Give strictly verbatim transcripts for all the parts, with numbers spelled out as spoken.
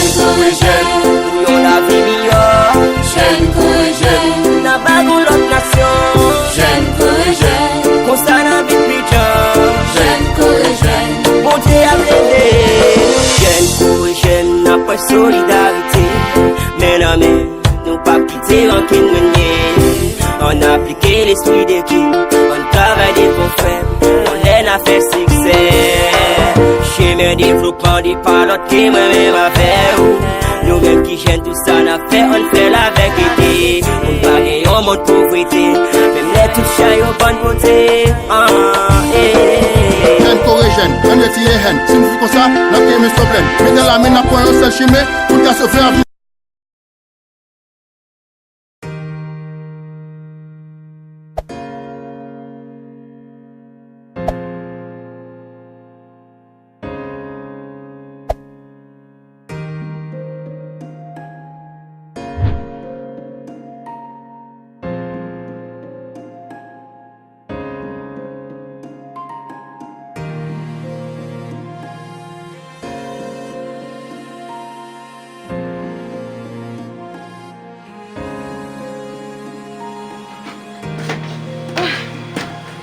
Jèn kouri jèn. Pou yon lavi miyò. Jèn kouri jèn. Nan vag yon lòt nasyon. Jèn kouri jèn. Konsa n a vin pi djanm. Jèn kouri jèn. Bondye ap leve. Jèn kouri jèn, n ap pran solidarite. Men nan men, nou p ap kite rankin renye. Ann aplike lespri dekip, ann travay de konfè, ann lè n a fè siksè. Chemen devlopman de pa lòt ke mwen menm avè w. Nou menm ki jèn, tou sa n ap fè, ann fè l avèk gete. Moun pa gen yon mond povrete, menm lè tout chay yo bann pote. Ah, eh, eh, eh. Jèn kore jèn, ann retire hèn. Si n viv konsa, n ap kenbe soblèm. Mete lame, n ap pran yon sèl chimen, pou n ka sove avni.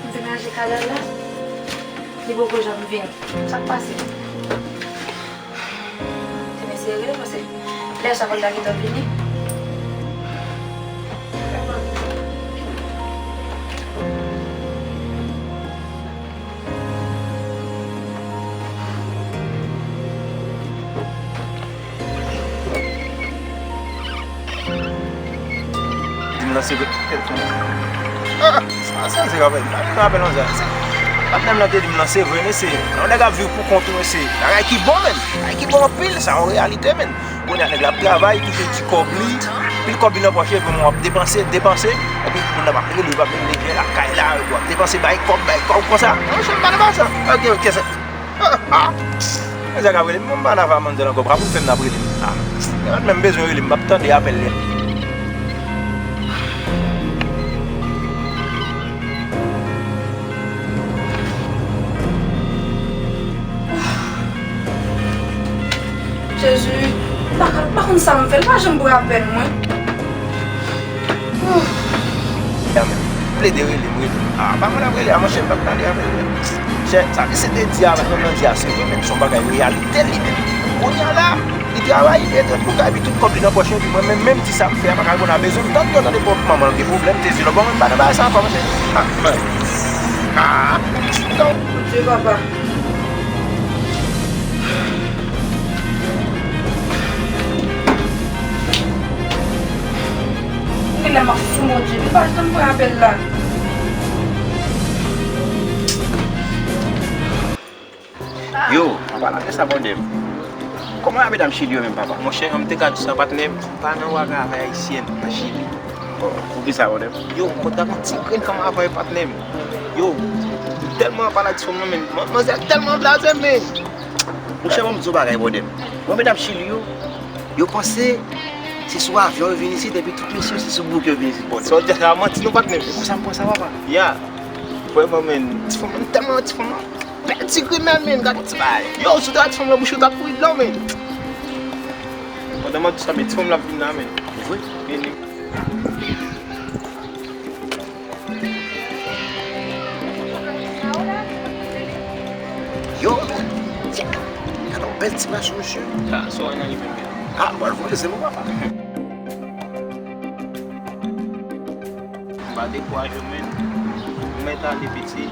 Degaje kay la, li poko janm vini. Sa k pase? Ti mesye rele paske lè sa fò l ta gentan vini. Di m nan se vre. Ah, sa, sa se rapèl. Sa se rapèl, non, sa. Patnè m nan te di m nan se vre, mesye. Yon nèg ap viv pou kont ou, mesye. Bagay ki bon, menn. Bagay ki bon anpil, sa yon reyalite, menn. Kounye a nèg la ap travay, touche ti kòb li, pil kòb li nan pòch li, epi moun ap depanse, depanse, epi moun nan p ap rele, p ap vin leve lakay la, epi w ap depanse, bay kòb, bay kòb konsa. Monchè, m pa nan sa. Ok, ok, sa. Ah, ah. Nèg sa k ap rele m, m pa nan afè manzè ankò, pa pou fè m n ap rele m. Ah, li pa t menm bezwen rele m, m p ap tande apèl li. Jezi, m pa ka, m pa konn sa m fè, l pa janm pran apèl mwen. Ya men, plede rele m, rele m. Ah, pa mwen l ap rele a, monchè, m p ap tande apèl li. Chè, sa misye te di a, menm nan di a, se vre, men se yon bagay reyalite li menm. Kounye a la, li travay, li mete tout kay, epi tout kòb li nan pòch li, epi mwen menm, menm ti sa m fè a, pa ka reponn a bezwen m. Tann yo tande pwòp manman l gen pwoblèm, te di non, bon, mwen m pa nan bagay sa ankò, monchè. Ah, men. Ah, non. Bondye, papa. Genlè m ap sou Bondye, li pa janm pran apèl la. Yo, an palan de sa, bòdè m. Kòman medam Chili yo menm, papa? Monchè, an m te ka di sa, patnè m, m pa nan waga avèk ayisyèn nan Chili. Bon, poukisa, bòdè m? Yo, m konn t ap yon ti grenn fanm avè patnè m. Yo, m tèlman pale ak ti fanm nan, men man-, manzè tèlman blaze m, men. Monchè, ban m di w bagay, bòdè m. Bon, medam Chili yo, yo panse se sou avyon yo vin isit, epi tout mesye yo se sou bouk yo vin isit, bòdè m. Sa w di a, sa manti non, patnè m. E konsa m pran sa, papa. Ya. Vrèman, men, ti fanm nan tèlman, ti fanm nan bèl ti grenn, men, gade ti bagay. Yo, si w te wè ti fanm nan bouch ou, w t ap kouri dlo, men. Pandan m ap di sa, men ti fanm nan ap vin la, men. Vre? Vini. Yo, men. Gade yon bèl ti mache, mesye. Sa, sa w wè nan li menm, men. Ah, m pral voye se pou papa. M pa dekouraje, men. Ou mèt ale, piti.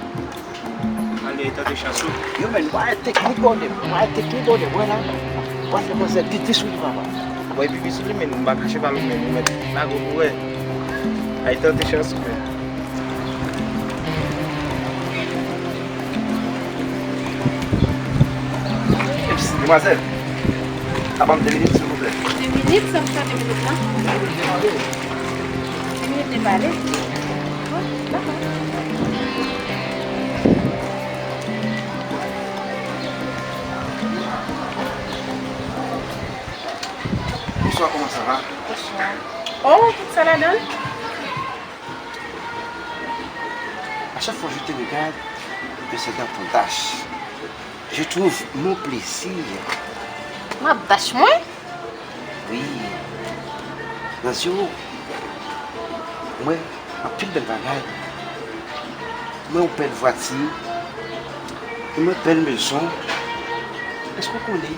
Ale, tante chans ou. Yo, men, ou pa wè teknik, bòdè m. Ou pa wè teknik, bòdè m. Wè la. Ou pa fè manzè piti sou li, papa. Bon, epi piti li, men, m pa kache pa l, men, ou mèt lage w pou wè. Ay, tante chans ou, men. Demwazèl, a ban m de minit, silvouplè. De minit? Sa pou fè de minit la? Minit de pale. Bon, dakò. Bonswa, kòman sa va? Bonswa. Oh, tout sa ladan? À chaque fois je te regarde, que c'est dans ton dash. Je trouve mon plaisir. M ap dash mwen? Wi, nan zye w, mwen anpil bèl bagay. Mwen yon bèl vwati, mwen bèl mezon. Èske w konnen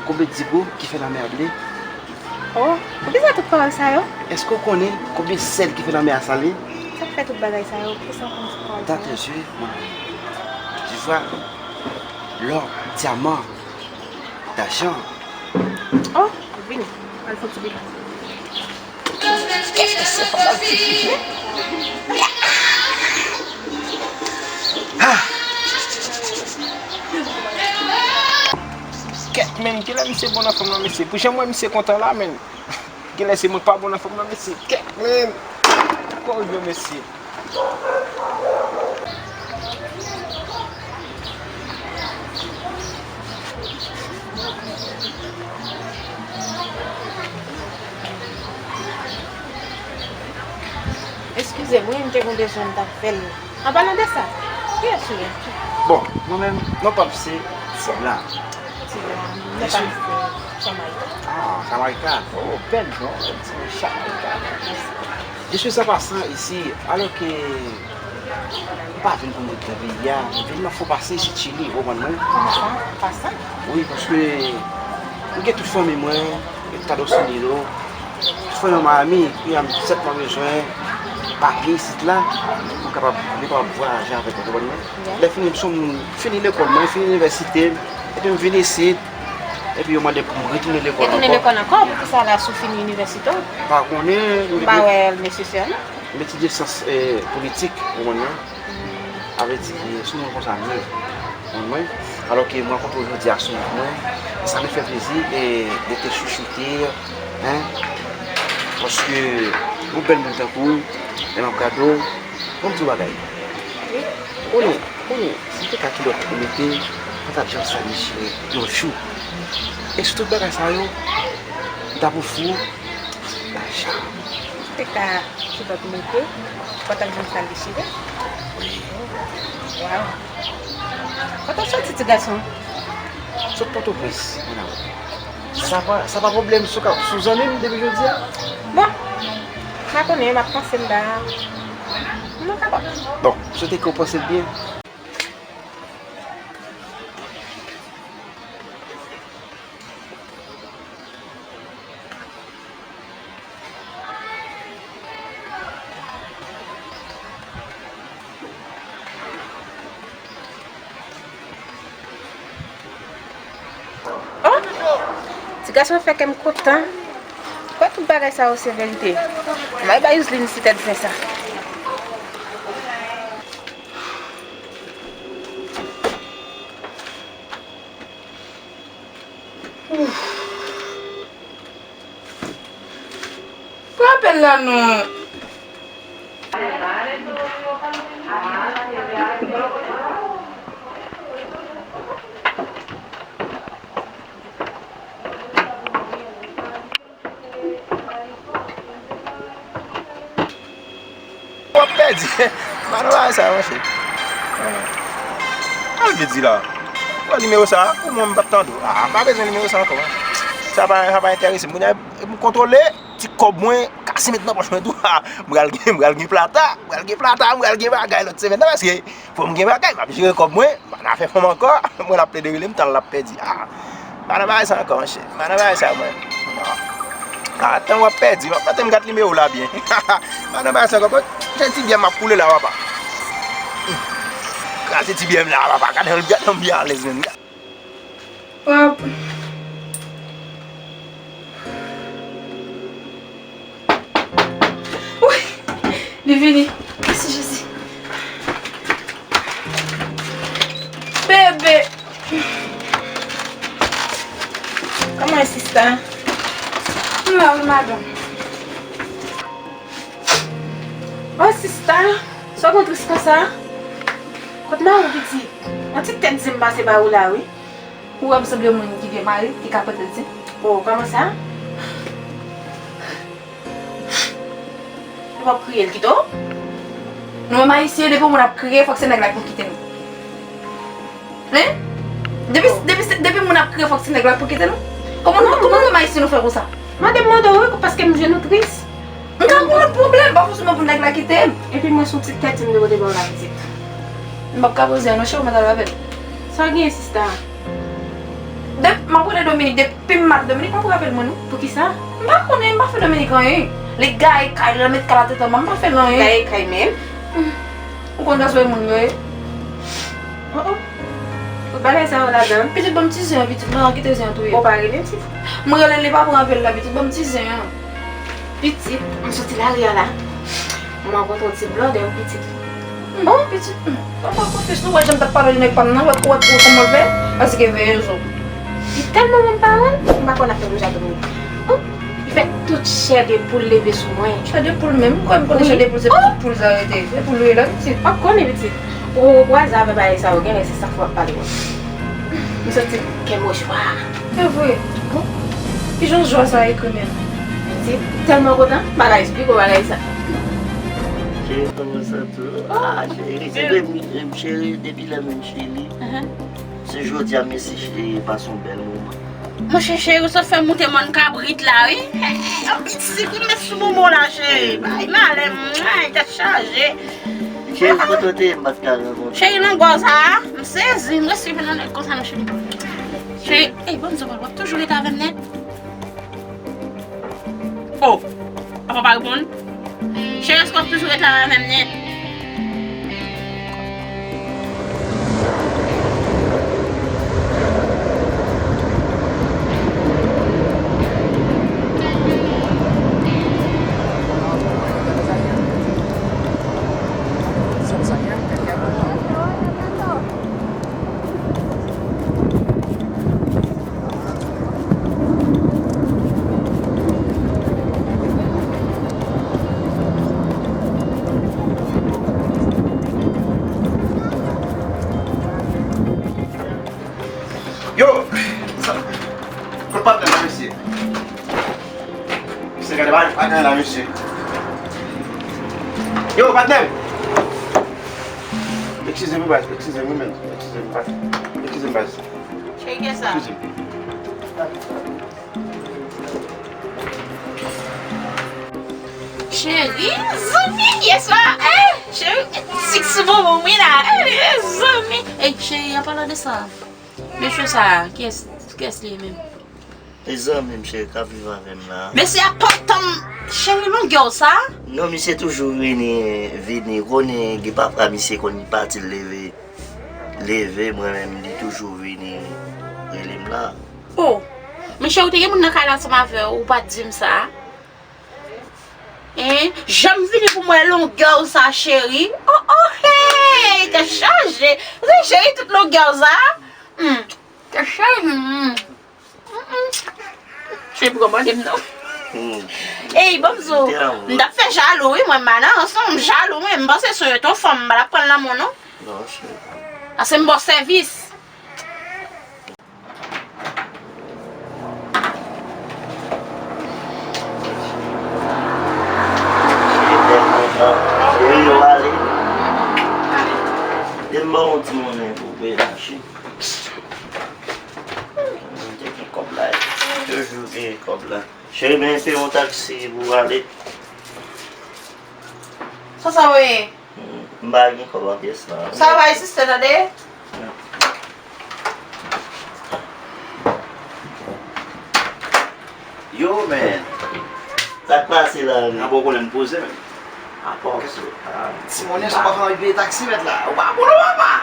konbyen digo ki fè lanmè a ble? Oh, poukisa tout pawòl sa yo? Èske w konnen konbyen sèl ki fè lanmè a sale? Sa k fè tout bagay sa yo? Poukisa w konnen tout pawòl sa yo? Dans tes yeux, mon amour, je vois l'or, diamant, d'argent. Oh, vini. Al fè ti biten. Kèt, se pa mal fini. Ah! Kèt, men, kilè misye bon nan fanm nan, mesye? Pou jan m wè misye kontan la, men. Genlè se mwen k pa bon nan fanm nan, mesye. Kèt, men. Kòrije, mesye. Eskize m, wi, m te gen bezwen, m t ap fè l. An palan de sa, kiyès ou ye? Bon, mwen menm, non pa m se Ti Blan. Ti Blan, non pa m se Samarita. Ah, Samarita. Oh, bèl non, ti Samarita. Je suis en passant ici, alors que m pa vin pou m ret nan peyi a, m vin nan fo pase isit Chili, ou konprann mwen? Kòman sa, an pasan? Wi, paske m gen tout fanmi mwen, Estados Unidos, tout fanmi mwen Miami, kounye a m sèlman bezwen papye isit la, pou m kapab, pou m kapab vwayaje avèk mwen, ou konprann mwen? Lè fini, m se yon moun, fini lekòl mwen, fini inivèsite m, epi m vin isit, epi yo mande pou m retounen lekòl ankò. Retounen lekòl ankò? Poukisa la, si w fini inivèsite w? M pa konnen, m pa wè l nesesè, non. M etidye syans, eh, politik, ou konprann mwen? Sa vle di, eh, sou moun konsa m ye, ou konprann mwen? Alò ke m rankontre w jodi a sou wout mwen, e sa vin fè plezi, e de te chouchoute, hein? Paske yon bèl moun tankou w, lè m ap gade w, bon, m di w bagay. Konnen, konnen, si te ka kilòt ou mete, m pa t ap janm sal dechire yon jou. E sou tout bagay sa yo, m t ap ofri w lajan. Te ka kilòt mete, pantalon sa dechire. Wi. Waw. Kote w soti, ti gason? Sot Pòtoprens, medam. Sa pa, sa pa pwoblèm si w ka, si w zanmi m depi jodi a? Bon, m pa konnen, m ap panse m la. Nou kapab. Bon, m swete ke w panse l byen. Oh! Ti gason fè kè m kontan. Kwè tout bagay sa yo se verite. M al bay Yuzlin ti tèt zen sa. Pran apèl la non. W ap pèdi. Pa nan bagay sa, monchè. Al vin di la. Pran nimewo sa, pou mwen m p ap tande w. Ah, m pa bezwen nimewo sa ankò. Sa pa, sa pa enterese m. Kounye a, m kontwole ti kòb mwen, kase met nan pòch mwen tou. Ah, m pral gen, m pral gen plata, m pral gen plata, m pral gen bagay lòt semèn nan, paske fò m gen bagay, m ap jere kòb mwen. Pa nan afè fanm ankò, mwen l ap plede rele m, tan l ap pèdi. Ah, pa nan bagay sa ankò, monchè. Pa nan bagay sa, mwen. Ah, tan w ap pèdi, m ap mete m gad nimewo w la byen. Pa nan bagay sa ankò, bon, se ti byè m ap koule la, papa. Kraze ti byè m la, papa. Gade, gade yon byè alèz, menm. Pap. Wi! Li vini. Mèsi, Jezi. Bebe! Kòman e, sista? M la, wi, madanm. Oh, sista, sa w gen tris konsa? Kot mari w, pitit? Yon ti tèt zen m pase ba ou la, wi. Ou wè m sanble yon moun ki gen mari, ki ka pote l zen? Oh, kòman sa? Ou p ap kriye, l kite w? Nou menm Ayisyen, depi yon moun ap kriye, fòk se nèg la ki pou kite nou. Hein? Depi, depi, depi moun ap kriye, fòk se nèg la ki pou kite nou? Kòman nou, kòman nou menm Ayisyen nou fè konsa? Mande m mande w, wi, paske m jwenn ou tris. M ka gen yon lòt pwoblèm, pa fòseman pou nèg la kite m. Epi mwen sou ti tèt, m te pote ba w la pitit. M p ap ka poze a non, cheri, w mèt al avè l. Sa w genyen, sista? Depi m ap rele Dominik, depi m ap Dominik, pa pou rapèl mwen non. Poukisa? M pa konnen, m pa fè Dominik anyen. Li gaye kay, li met kal atè tèt mwen, m pa fè l anyen. Gaye kay menm? Ou konn jan sou moun yo ye? Oh, oh. Tout bagay sa yo ladan. Pitit, ban m ti zen an, pitit, mwen an kite zen an touye. Ou pa rele pitit? Mwen rele li pa pran apèl la, pitit, ban m ti zen an. Pitit, m soti lari a la. Mwen rankontre yon ti blòdè, yon pitit. Bon, pitit, hmm, papa konfyans, nou wè jan m t ap pale de nèg pa m nan, wè, wè, wè kòman l fè, paske veye zo. Li tèlman renmen pawòl, m pa konn afè Rouj a Dominik. Oh, li fè tout chè de poul leve sou mwen. Chè de poul menm, m kwè m konnen chè de poul, se pitit poul sa rete. Se poul yo ye la, pitit. W ap konnen, pitit. Ou, ou kwaze avè bagay sa yo, genlè se sa k fè w ap pale konsa. M santi kè m rejwa. Se vre? Bon, kijan jwa sa ekri menm? Pitit, tèlman kontan, m pa ka esplike w bagay sa. Cheri, kòman sa tou? Ah, cheri, se vre, m, m, cheri, depi lè m vin Chili, se jodi a m eseye pase yon bèl moman. Monchè cheri, ou sot fè moute mòn kabrit la, wi. Yon pitit kou m met sou bonbon la, cheri. Bay malè, ay, tèt chaje. Cheri, kote w te ye m pa t ka rankontre? Cheri, longò sa a, m sezi, m resi vin nan nèg konsa nan cheri. Cheri, ey, bon, m di w, w ap toujou rete avè m nèt? Oh, papa pa reponn. Cheri, èske w ap toujou rete avè m nèt? Yo! Sa, kot patnè m la, mesye? Mesye, gade, pa, pa gen la, mesye. Yo, patnè m! Eskize m, baz, eskize m, wi, men. Eskize m, baz. Eskize m, baz. Cheri, kiyès sa? Eskize m. Cheri, zanmi, kiyès sa? Eh, cheri, sik sou bonbon wi la. Eh, zanmi. Eh, cheri, an palan de sa, mesye sa, kiyès, kiyès li ye menm? E zanmi m cheri k ap viv avè m la. Mesye a pòtan m, cheri, longè w sa? Non, misye toujou vini, vini, konnen gen pafwa misye konn pati l leve, leve, mwen menm, li toujou vini rele m la. Oh, men cheri, ou te gen moun nan kay la ansanm avè w, ou pa t di m sa? Hein? Jan m vini pou m wè longè w sa, cheri. Oh, oh, hey, tèt chaje. Wi, cheri, tout longè w sa. Hmm. Tèt chaje. Hmm. Cheri, pou kòmande m non. Hmm. Ey, ban m di w, m t ap fè jalou, wi, mwen, m pa nan rans non, m jalou, mwen, m panse si w te yon fanm, m pa t ap pran l nan men w non. Non, cheri. Ase m ba w sèvis. Cheri, bèl kontan. Cheri, yo ale. Kite m ba w yon ti monnen pou w peye mache. Mwen te gen kòb la, toujou gen kòb la. Cheri, men peye yon taksi pou w ale. Sa sa w ye? Hmm, m pa gen kòb an pyès la. Sa pa egziste, tande? Yo, men. Sa k pase la, men? Nan bon konnen m poze, men. Apa w sou. Ti monnen, sa w pa fè anvi peye taksi, mèt la. Ou pa bon non, papa.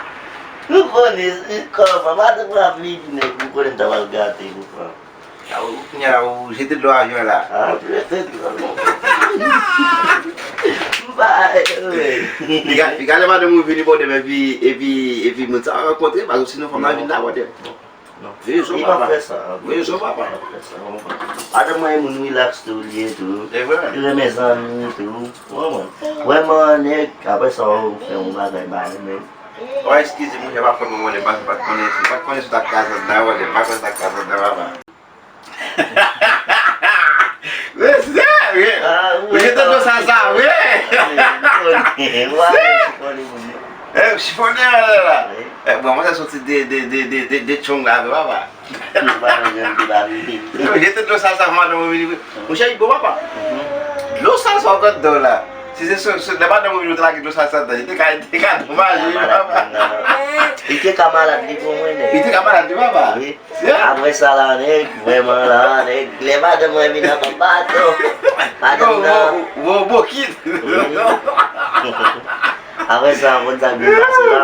Nou konnen, kòman, pa t ap vin nèg, nou konnen m ta pral gate pou pran. Kounye a la, ou jete dlo avyon la. Ah, jete dlo. M pa, wi. Piga, piga lè madanm ou vini bòdè m, epi, epi, epi moun sa rankontre, paske sinon fanm nan vin la bòdè m. Non. Veye zo, papa. Veye zo, papa. Madanm mwen e moun relax tou, li ye tou. Li renmen zanmi tou. Ou konprann? Vrèman, nèg, apre sa, ou fè yon bagay ba li, men. Ou eskize m, monchè, pa fè m mande, pa, pa t konnen, pa t konnen si w t ap ka sot la, mande, pa konnen si w t ap ka sot la, papa. Mesye, wi. Ou jete dlo sa, sa, wi. Eh, chifonnè, la, la. Eh, bon, mwen sa soti de, de, de, de, de, de Chong la, wi, papa. Yo, jete dlo sal sa pou madanm ou vini. Monchè, li bon papa. Dlo sal sa w konn dan w la. Si se sou, sou, lè madanm ou vini, ou te lage dlo sal sa dan, li te ka, li te ka dommaje, papa. Li te ka malad, li pou mwen, nèg. Li te ka malad, li, papa. Wi. Apre sa la, nèg, vrèman la, nèg, lè madanm mwen vin nan bato, madanm nan. Yo, wo, wo, bokit. Wi. Apre sa, konn sa k vin pase la,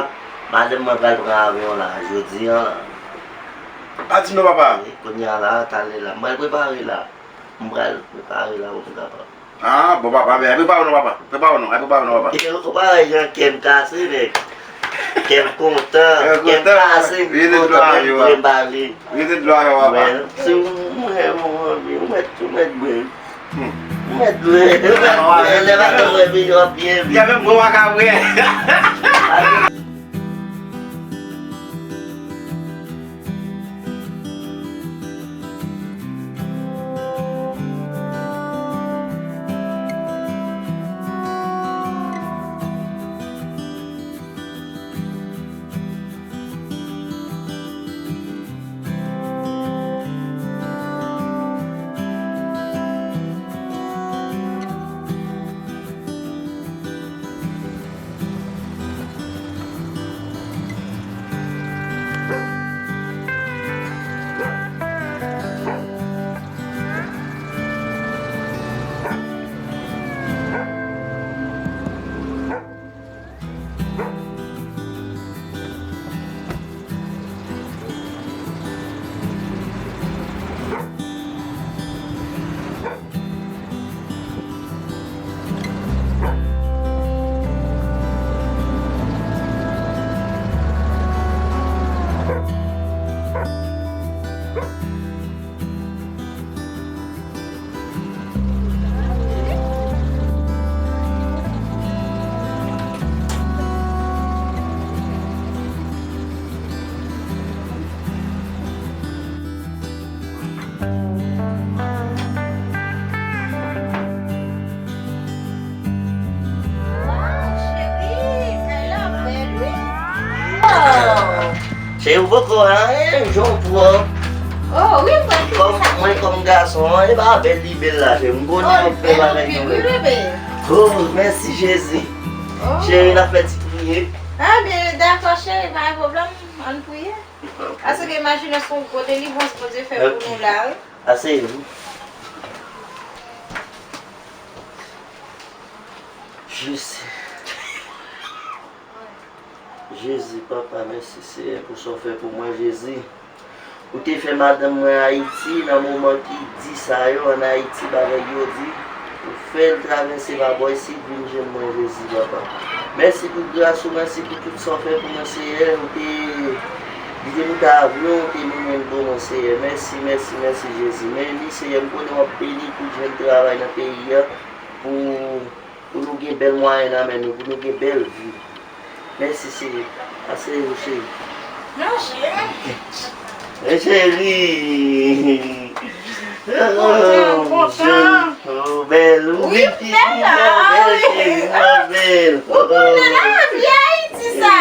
madanm mwen pral pran avyon la, jodi a la. Pa di non, papa. Wi, kounye a la, talè la, m pral prepare la. M pral prepare la pou m kapab. Ah, bon, papa, men, prepare w non, papa. Prepare w non, prepare w non, papa. E, ou pa wè jan kè m kase, nèg. Kè m kontan, kè m kase, m kontan, mwen m pale. Rete dlo avyon, papa. Men, si w mwen, mwen, mwen, ou mèt, ou mèt bwè. Ou mèt bwè. Ou mèt bwè. Lè madanm mwen vini, w ap byen viv. Li a menm bwè, w a ka bwè. Waw, cheri, kay la bèl, wi. Waw. Cheri, ou poko anyen, jan w pwòp. Oh, wi, mwen. Kòm, mwen kòm gason, e pa bèl li bèl la, cheri. M konnen w fè bagay nou. Oh, mèsi, Jezi. Oh. Cheri, n ap fè ti priye. Ah, byen, dakò, cheri, pa gen pwoblèm. Ann priye. Paske imajine se yon gwo delivrans Bondye fè pou nou la, wi. Aseye w. Jezi. Jezi, papa, mèsi, Seyè, pou sa w fè pou mwen, Jezi. Ou te fè madanm mwen Ayiti, nan moman ki di sa yo, ann Ayiti, bagay yo di. Ou fè l travèse pa bò isit, vin jwenn mwen, Jezi, papa. Mèsi pou gras ou, mèsi pou tout sa w fè pou mwen, Seyè. Ou te, li te moute avyon, ou te mennen l pou mwen, Seyè. Mèsi, mèsi, mèsi, Jezi. Men li, Seyè, m konnen w ap beni pou l jwenn travay nan peyi a, pou, pou nou gen bèl mwayen nan men nou, pou nou gen bèl vi. Mèsi, Seyè. Aseye w, cheri. Non, cheri. Men cheri. Kontan, kontan. Oh, bèl, wi, wi, bèl la, bèl, wi. Cheri, mwen bèl. Ou konnen la, vi Ayiti sa.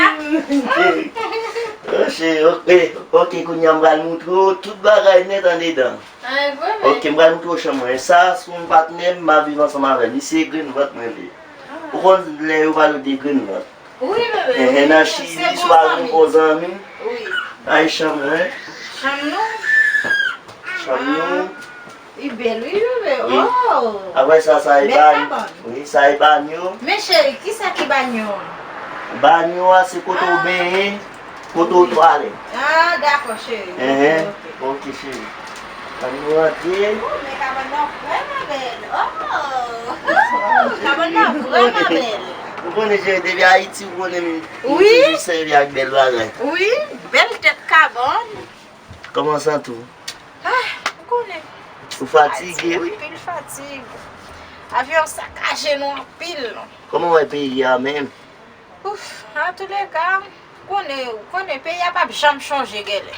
Oh, cheri, ok, ok, kounye a m pral moutre w tout bagay nèt andedan. Ah, e vre, men. Ok, m pral moutre w chanm mwen. Sa, se yon patnè m, m ap viv ansanm avè l. Li se grenn vant mwen li ye. Ah. Ou konn lè yo pale de grenn vant? Wi, bebe, wi. Nan Chili, swa yon bon zanmi. Wi. Ay, chanm mwen. Chanm nou? Chanm nou. Ah, li bèl, wi, bebe. Wi. Oh. Apre sa, sa e banyo. Wi, sa e banyo. Men cheri, kisa ki banyo an? Banyo a, se kote w benyen, kote w twalèt. Ah, dakò, cheri. Ok, ok. Ok, cheri. Ann nou antre. Oh, men kabann nan vrèman bèl. Oh! Kabann nan vrèman bèl. Ou konnen, cheri, depi Ayiti, ou konnen m toujou sèvi ak bèl bagay. Wi, bèl tèt kabann. Kòman w santi w? Ah, ou konnen. Ou fatige, wi. Anpil fatig. Avyon sakaje nou anpil. Kòman w wè peyi a menm? Ouf, antouleka, ou konnen, ou konnen, peyi a p ap janm chanje gèlè.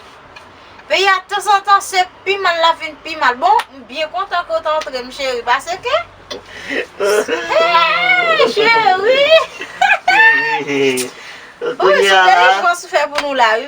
Peyi a, tanzantan, se pi mal l ap vin pi mal. Bon, m byen kontan ke w t antre, m cheri, paske, hey, cheri! Wi, se delivrans ou fè pou nou la, wi.